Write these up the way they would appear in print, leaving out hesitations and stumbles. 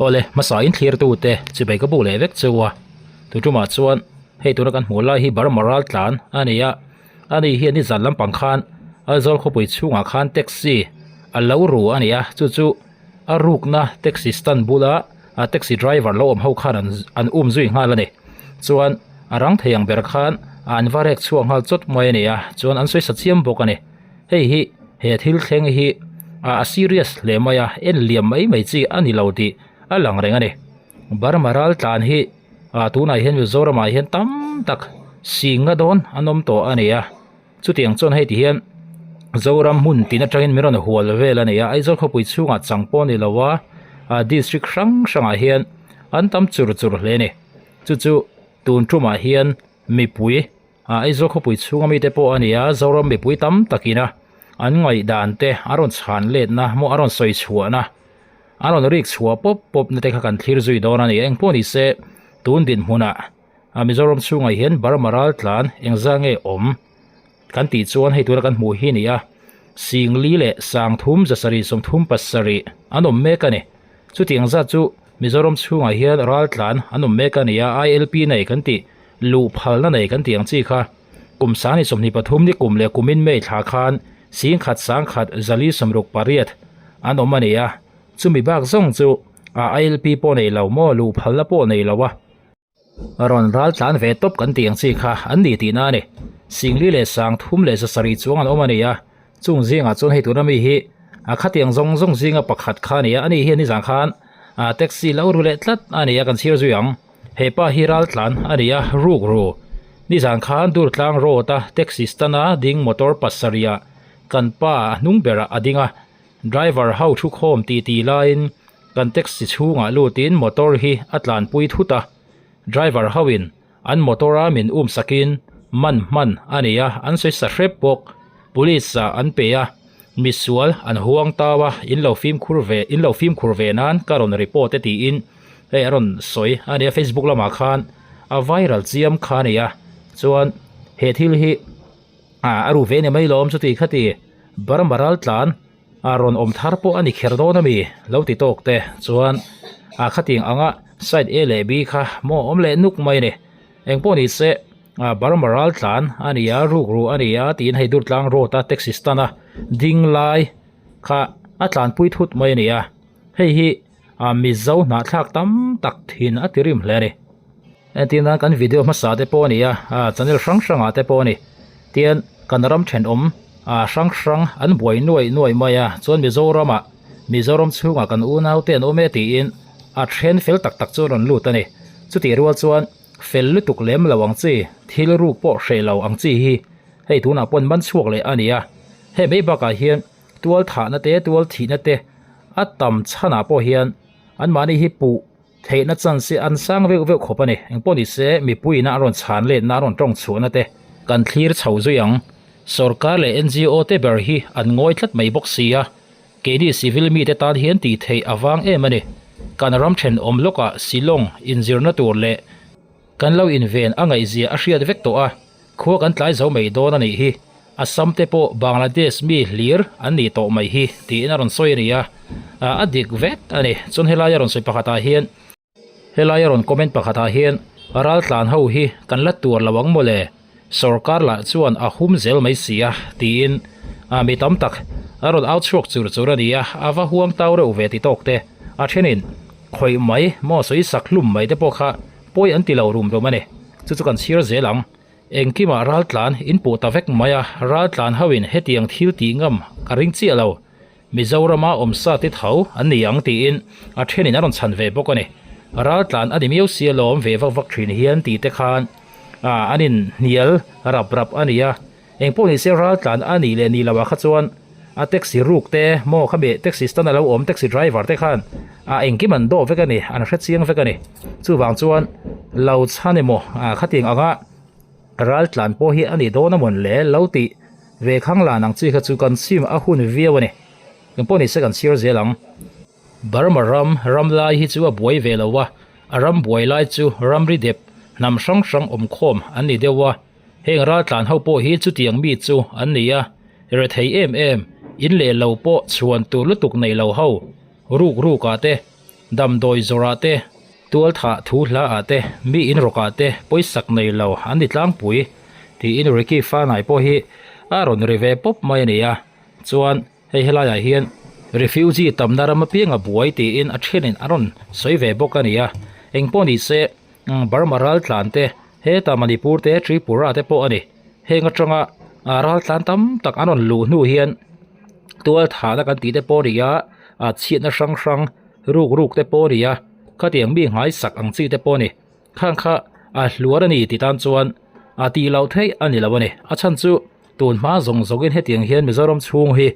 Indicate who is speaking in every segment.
Speaker 1: Awle, hmasa in thlir tu te chibai ka buk leh vek cheu a, tu tumah chuan hei tuna kan hmuh lai hi Burma ral tlan a ni a, ani hian nizan lampang khan Aizawl khawpui chhungah khan taxi a lo ru a ni a, chu chu a rukna taxi stand bula a taxi driver lo awm ho khan an an um zui nghal a ni, chuan a rang thei ang ber khan an va rek chhuak nghal chawt mai a ni a, chuan an sawi sa chiam bawk a ni. Hei hi he thil thleng hi a serious hle mai a, en liam mai mai chi a ni lo tih a lang reng a ni. Burma ral tlan hi ah tunah hian Mizoramah hian tam tak singa dawn an awm tawh a ni a, chutiang chuan hei ti hian Zoram hmun tin atangin min rawn hual vel a ni a, Aizawl khawpui chhungah chang pawh a ni lo a, ah district hrang hrangah hian an tam chur chur hle a ni. Chu chu tun tumah hian mipui. Ah Aizawl khawpui chhunga mite pawh a ni a, Zoram mipui tam takin a an ngaihdan te a rawn chhan letna maw a rawn sawi chhuahna a rawn rik chhuah pawp pawp na te kha kan thlir zui dawn a ni. Eng pawh ni se tun dinhmunah ah Mizoram chhungah hian Burma ral tlan engzah nge awm kan tih chuan hei tuna kan hmuh hi a ni a, Singli leh Sangthum zasarih 37 an awm mek a ni. Chutiang zat chu Mizoram chhungah hian ral tlan an awm mek a ni a, ILP nei kan tih luh phalna nei kan tih ang chi kha kum sangni 23 ni kum leh kumin May thla khan 10 1 468 an awm a ni a, chumi bak zawng chu a ILP pawh nei lo maw luh phalna pawh nei lo a. Rawn ral tlan ve tawp kan tih ang chi kha an ni tihna a ni. Singli leh 30 leh 7 chuang an awm a ni a, chung zingah chuan hei tuna mi hi a khatiang zawng zawng zinga pakhat kha a ni a, ani hian nizan khan a taxi lo ru leh tlat a ni a kan chhir zui ang. He pa hi ral tlan a ni a, ruk ru. Nizan khan Durtlang road a taxi stand a ding motor pasarih ah kan pa a hnung berah a ding a, driver ho thukhawm titi laiin Kan taxi chhungah lutin motor hi a tlanpui thut a, driver hoin an motor a min um sakin man hman a ni a, an sawi sa hrep bawk. Police ah an pe a, misual an huang tau a, in lo fimkhur ve in lo fimkhur ve nan ka rawn report e tiin hei a rawn sawi a ni a, facebook lamah khan a viral chiam kha a ni a, chuan he thil hi a ru ve ni mai lawm chuti khati Burma ral tlan. A rawn awm thar pawh a ni kher dawn a mi? Lo ti tawk te chuan a khatiang anga side A leh B kha maw awm leh nuk mai a ni. Eng pawh ni se a Burma ral tlan a ni a, rukru a ni a tiin hei Durtlang road a taxi stand a ding lai kha a tlanpui thut mai a ni a. Hei hi a Mizo hnahthlak tam tak thin a ti rim hle a ni. Entir nan kan video hmasa te pawh a ni a, ah channel hrang hrangah te pawh a ni. Tian kan ram thenawm ah hrang hrang an buai nuai nuai mai a, chuan Mizoramah Mizoram chhungah kan unau te an awm e tiin a then fel tak tak chu a rawn lut a ni. Chutih rual chuan fel lutuk lem lo ang chi, thil ruk pawh hreh lo ang chi hi hei tunah pawn man chhuak leh a ni a. Hei mai bakah hian tual thahna te tual thihna te a tam chhanah pawh hian anmahni hi puh Theihna chance hi an sang veuh veuh khawp a ni. Engpawh ni se, mipuiin a rawn chhan letna, a rawn tawng chhuahna te kan thlir chho zui ang. Sorkar leh NGO te ber hi an ngawi tlat mai bawk si a, keini civil mite tan hian tih theih a vang em a ni. Kan ram thenawm lawkah Shillong inzirna tur leh kan lo inven a ngaihzia a hriat vek tawh a, khua kan tlai zo mai dawn a nih hi. Assam te pawh Bangladesh mi hlir an nih tawh mai hi tiin a rawn sawi a ni a, a dik vek a ni. Chuan helai a rawn sawi pakhatah hian helai a rawn comment pakhatah hian raltlan ho hi kan la tuar lo ang mawle, sorkar lah chuan a hum zel mai si a tiin mi tam tak a rawn au chhuak chur chur a ni a, a va huang tau reuh ve ti tawk te a thenin khawih mai maw sawi sak hlum mai te pawh kha pawi an ti lo rum rum a ni. Chu chu kan chhir zel ang. Engkimah raltlan in puh ta vek mai a, raltlan hoin hetiang thil tih ngam ka ring chiah lo. Mizorama awmsa te tho an ni ang tiin a thenin a rawn chhan ve bawk a ni. Raltlan a ni miau sia lawm ve vak vak thin hian tih te khan an in hnial rap rap a ni a. Engpawh ni se raltlan a nih leh nih loh ah kha chuan a taxi ruk te maw khami taxi stand a lo awm taxi driver te khan a engkim an dawh vek a ni an hre chiang vek a ni. Chuvang chuan lo chhan emaw khatiang anga raltlan pawh hi a ni dawn a mawn le lo tih ve khang lan ang chi kha chu kan chim a hun viau a ni. Engpawh ni se kan chhiar zel ang. Burma ram ram lai hi chu a buai ve lo a, a ram buai lai chu ramri dep hnam hrang hrang awmkhawm an ni deuh a. Heng raltlan ho pawh hi chutiang mi chu an ni a, rethei em em, in leh lo pawh chhuan tur lutuk nei lo ho, ruk ruk ah te. Damdawi zawrah te, tualthah thu hla ah te, mi in rawk ah te pawisak nei lo an ni tlangpui tiin Ricky Fanai pawh hi a rawn ri ve pawp mai a ni a. Chuan hei helaiah hian refugee tamna ram apiang a buai tiin a thenin a rawn sawi ve bawk a ni a. Engpawh ni se Burma raltlan te hetah Manipur te Tripura te pawh a ni. Heng atanga raltlan tam tak an rawn luh hnu hian tualthahna kan tih te pawh a ni a, chhiatna hrang hrang ruk ruk te pawh a ni a, khatiang mi nghaisak ang chi te pawh a ni. Khang kha a hluar a ni tih tan chuan a tih loh theih a ni lo a ni. A chhan chu tun hma zawng zawngin hetiang hian Mizoram chhung hi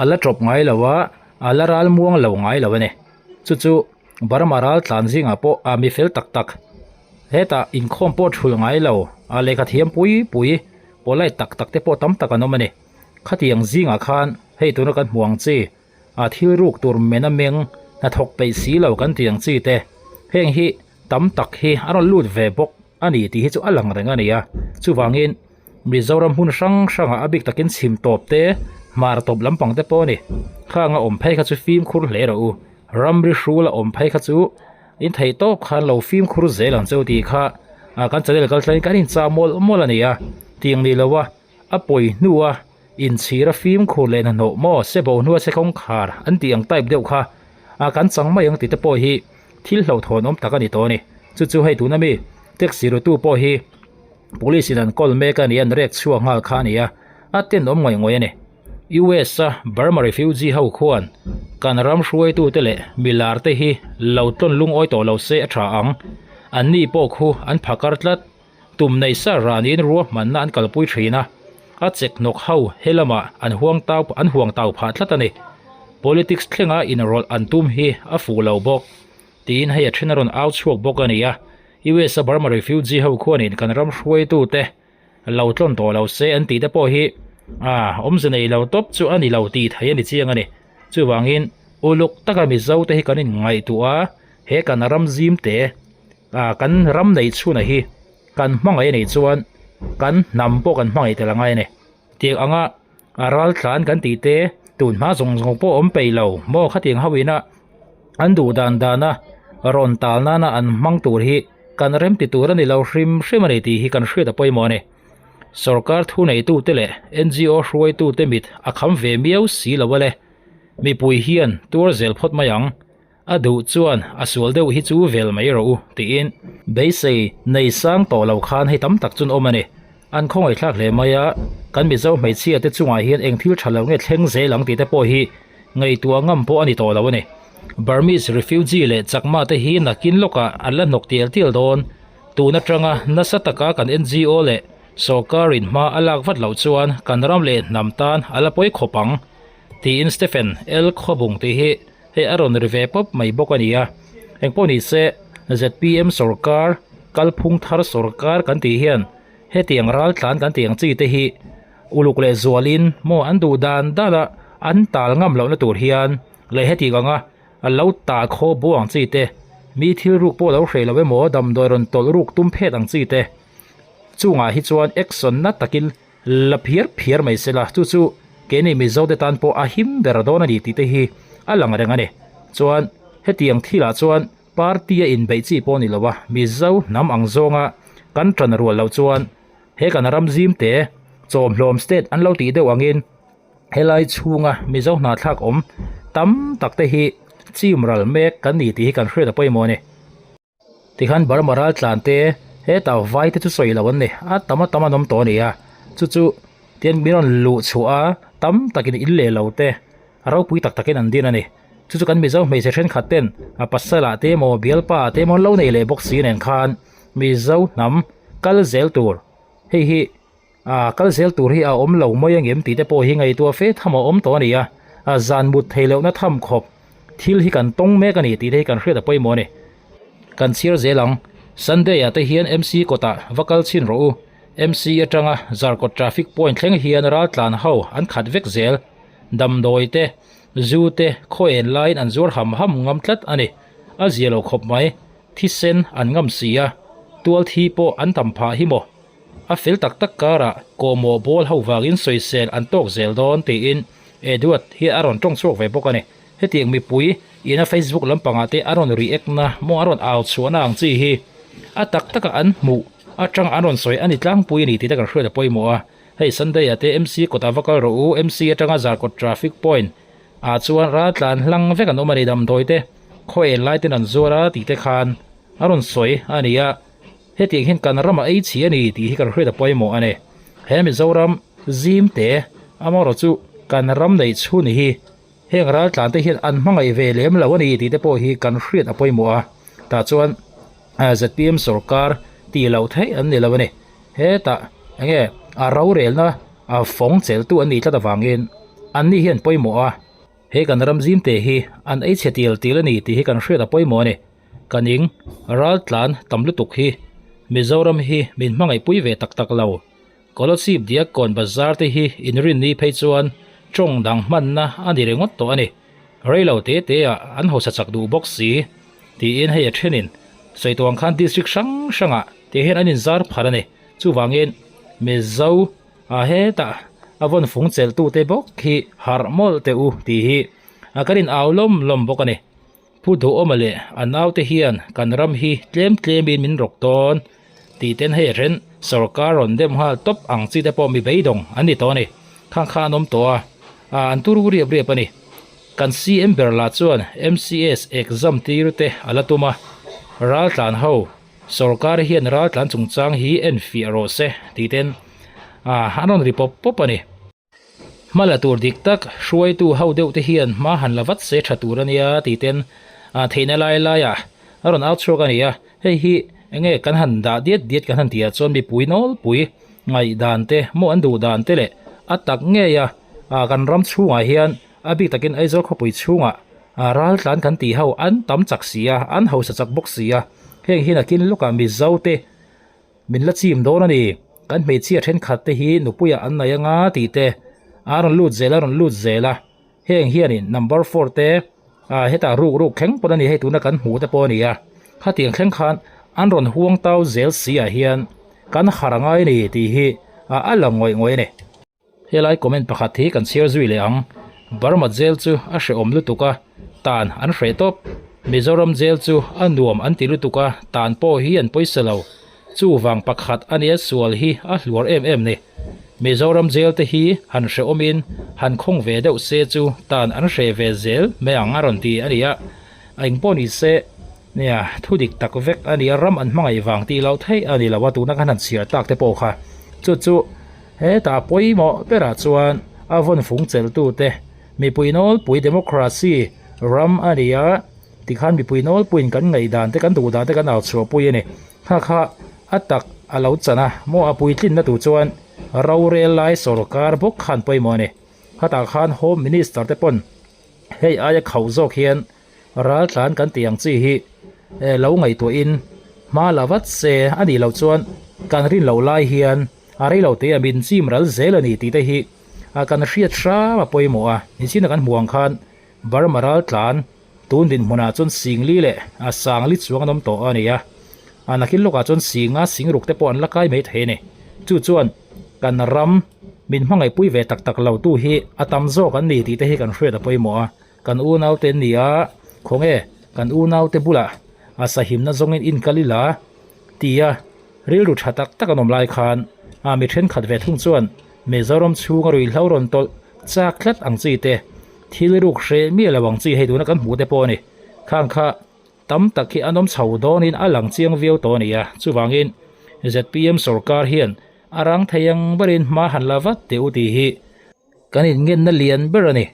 Speaker 1: a la tawp ngai lo a, a la ral muang lo ngai lo a ni. Chu chu Burma ral tlan zingah pawh a mi fel tak tak hetah inkhawm pawh thulh ngai lo a lehkha thiam pui pui polite tak tak te pawh tam tak an awm a ni. Khatiang zingah khan hei tuna kan hmu ang chi a thil ruk tur men a meng hnathawk peih si lo kan tih ang chi te heng hi tam tak hi a rawn lut ve bawk a ni tih hi chu a lang reng a ni a chuvangin Mizoram hmun hrang hrangah a bik takin chhim tawp te hmar tawp lampang te pawh a ni khang a awm phei kha chu fimkhur hle rawh u ramri hrul a awm phei kha chu in theih tawp khan lo fimkhur zel ang cheu tih kha kan channel kal thlengin kan inchah mawlh mawlh a ni a tiang ni lo a. A pawi hnua inchhir a fimkhur leh hnahnawh maw sebo hnua se kawngkhar an tih ang type deuh kha a kan chang mai ang tih te pawh hi thil hlauhthawn awm tak a ni tawh a ni. Chu chu hei tuna mi taxi rutu pawh hi police in an kawl mek a ni a, an rek chhuak nghal kha a ni a, a tenawm ngawih ngawih a ni. US a Burma refugee ho khuan kan ram hruaitute leh milar te hi lo tlawn lungawi tawh lo se a tha ang. Anni pawh khu an phakar tlat. Tum nei sa ranin ruahmanna an kalpui thin a, a chek hnawk ho he lamah an huang tau an huang tau phah tlat a ni. Politics thlenga inrawlh an tum hi a fuh lo bawk tiin hei a then a rawn au chhuak bawk a ni a. US a Burma refugee ho khuanin kan ram hruaitute lo tlawn tawh lo se an tih te pawh hi a awmze nei lo tawp chu a ni lo tih theih a ni chiang a ni. Chuvangin uluk taka Mizo te hi kan inngaihtuah a, he kan ram zim te Ah kan ram neih chhunah hi kan hmangaih a nih chuan kan hnam pawh kan hmangaih tel angai a ni. Tiang anga a ral tlan kan tih te tun hma zawng zawng pawh awm peih lo maw khatiang ho ina an duh dan dana rawn tal nana an hmang tur hi kan rem ti tur a ni lo hrim hrim a ni tih hi kan hriat a pawimawh a ni. Sorkar thu neitute leh NGO hruaitute mit a kham ve miau si lo a le. Mipui hian tuar zel phawt mai ang. A duh chuan a sual deuh hi chu vel mai rawh u tiin beisei nei sang tawh lo khan hei tam tak chun awm a ni. An khawngaihthlak hle mai a, kan Mizo hmeichhia te chungah hian eng thil tha lo nge thleng zel ang tih te pawh hi ngaihtuah ngam pawh a ni tawh lo a ni. Burmese refugee leh Chakma te hi nakin lawkah an la hnawk tial tial dawn. Tun atanga nasa taka kan NGO leh sawrkarin hma a lak vat loh chuan kan ram leh hnam tan a la pawi khawp ang tiin Stephen L Khawbung tih hi Hei a rawn ri ve pawp mai bawk a ni a, engpawh ni se zpm sawrkar kalphung thar sawrkar kan tih hian hetiang ral tlan kan tih ang chi te hi uluk leh zualin maw an duh dan dan a an tal ngam lohna tur hian leh hetiang anga a lo tal khaw bo ang chi te mi thil ruk pawh lo hreh lo emaw damdawi rawn tawlh ruk tum phet ang chi te chungah hi chuan action na takin La phiar phiar mai sela, chu chu keini Mizo te tan pawh a him ber dawn a ni tih te hi a lang reng a ni. Chuan hetiang thilah chuan party a inbeih chi pawh a ni lo a, Mizo hnam ang zawnga kan tan rual loh chuan he kan ram zim te chawmhlawm state an lo tih deuh angin helai chhunga Mizo hnahthlak awm tam tak te hi chim ral mek kan ni tih hi kan hriat a pawimawh a ni. Tikhan Burma ral tlan te hetah vai te chu sawi lo an ni a tam a tam an awm tawh a ni a chu chu tian min rawn luh chhuah a tam takin in leh lo te a ropui tak takin an din a ni chu chu kan Mizo hmeichhe thenkhat ten a pasal ah te emaw bialpa ah te emaw an lo nei leh bawk si nen khan Mizo hnam kal zel tur hei hi Ah kal zel tur hi a awm lo mai angem tih te pawh hi ngaihtuah fe tham a awm tawh a ni a, a zan mut theih lohna tham khawp thil hi kan tawng mek a ni tih te hi kan hriat a pawimawh a ni. Kan chhiar zel ang, Sunday ah te hian MC kawtah va kal chhin rawh u, MC atanga Zarkawt traffic point thleng hian raltlan ho an khat vek zel, damdawi te, zu te khaw en laiin an zuar ham ham ngam tlat a ni, a zia lo khawp mai, thisen an ngam si a, tual thi pawh an tam phah hi maw. A fel tak tak karah kawhmawh bawl ho vangin sawisel an tawk zel dawn tiin Edward hi a rawn tawng chhuak ve bawk a ni. Hetiang mipui Ina Facebook lampangah te a rawn react na maw a rawn au chhuahna ang chi hi a tak taka an hmuh atang an rawn sawi a ni tlangpui a ni tih te kan hriat a pawimawh a. Hei Sunday ah te MC kawtah va kal rawh u, MC atanga Zarkawt traffic point ah chuan ral tlan hlang vek an awm a ni damdawi te khaw en lai ten an zuar a tih te khan a rawn sawi a ni a. Hetiang hian kan ramah ei chhi a ni tih hi kan hriat a pawimawh a ni. He Mizoram zim te amaherawh chu kan ram neih chhun hi Heng raltlan te hian an hmangaih ve lem lo a ni tih te pawh hi kan hriat a pawimawh a, tah chuan zpm sorkar tih loh theih an ni lo a ni. Hetah enge a rorelna a fawng cheltu an nih tlat avangin an ni hian pawimawh a, he kan ram zim te hi an ei chhe tial tial a ni tih hi kan hriat a pawimawh a ni. Ka ning raltlan tam lutuk hi Mizoram hi min hmangaihpui ve tak tak lo. Kolosip Diakkawn Bazar te hi inrinni phei chuan tawng dang hmanna a ni ringawt tawh a ni. Reilo te te ah an hausa chak duh bawk si tiin hei a thenin sawi tawh ang khan district hrang hrangah te hian an inzar phar a ni. Chuvangin Mizo ah hetah a vawn fung chelh tu te bawk hi harh mawlh teh u tih hi kan in au lawm lawm bawk a ni. Pu Duhawma leh a naute hian kan ram hi tlem tlemin min rawk dawn tih ten hei a then sorkar rawn dem nghal tawp ang chi te pawh mi beidawng an ni tawh a ni. Khang kha an awm tawh a, ah an turu riap riap a ni. Kan CM ber lah chuan MCS exam tir te a la tum a, raltlan ho sorkar hian raltlan chungchang hi enfiah rawh se tih ten ah an rawn ri pawp pawp a ni. Hma la tur dik tak hruaitu ho deuh te hian hma han la vat se tha tur a nia tih ten theihna lai laiah a rawn au chhuak a ni a, hei hi enge kan han dah diat diat kan han tih ah chuan mipui nawlpui ngaihdan te maw an duh dan te leh a tak ngei a kan ram chhungah hian a bik takin Aizawl khawpui chhungah raltlan kan tih ho an tam chak si a, an hausa chak bawk si a, heng hian a kin lawkah Mizo te Min la chim dawn a ni. Kan hmeichhia thenkhat te hi nupuiah an nei anga tih te a rawn lut zel a rawn lut zel a. Heng hianin number four te ah hetah ruk ruk thleng pawn a ni hei tuna kan hmuh te pawh a ni a. Khatiang thleng khan an rawn huang tau zel si ah hian kan harh a ngai a ni tih hi a lang ngawih ngawih a ni. Helai comment pakhat hi kan chhiar zui leh ang. Burma jail chu a hrehawm lutuk a, tan an hreh tawp. Mizoram jail chu a nuam an ti lutuk a, tan pawh hi an pawisa lo. Chuvang pakhat a nia sual hi a hluar em em ni. Mizoram jail te hi han hrehawmin han khawng ve deuh se chu tan an hreh ve zel mai ang a rawn ti a ni a. Engpawh ni se nia thu dik tak vek a nia ram an hmangaih vang tih loh theih a ni lo a tuna kan han chhiar tak te pawh kha chu chu Hetah pawimawh berah chuan a vawn fung chelhtute mipui nawlpui democracy ram a ni a, tikhan mipui nawlpuiin kan ngaihdan te kan duhdan te kan au chhuahpui a ni. Kha kha a tak a lo chan a, maw a puitlinna tur chuan rorel lai sorkar bawk khan pawimawh a ni. Khatah khan Home Minister te pawn hei aia khauh zawk hian Raltlan kan tih ang chi hi lo ngaihtuahin hma la vat se a nih loh chuan kan rin loh lai hian a rei lo te a min chim ral zel a ni tih te hi kan hriat hram a pawimawh a. Nichina kan hmuh ang khan Burma raltlan tun dinhmunah chuan Singli leh Sangli chuang an awm tawh a ni a, nakin lawkah chuan Singa Singruk te pawh an la kai mai thei a ni. Chu chuan kan ram min hmangaihpui ve tak tak lo tu hi a tam zawk an ni tih te hi kan hriat a pawimawh a. Kan unaute an ni a, khawnge kan unaute bulah a sahimna zawngin in kal ila tia rilru tha tak tak an awm lai khan a mi thenkhat ve thung chuan Mizoram chhunga ruihhlo rawn tawlh chak tlat ang chi te, thil ruk hreh miah lo ang chi hei tuna kan hmuh te pawh a ni. Khang kha tam tak hi an awm chho dawnin a lang chiang viau tawh a ni a, chuvangin zpm sorkar hian a rang thei ang berin hma han la vat teh u tih hi kan inngenna lian ber a ni.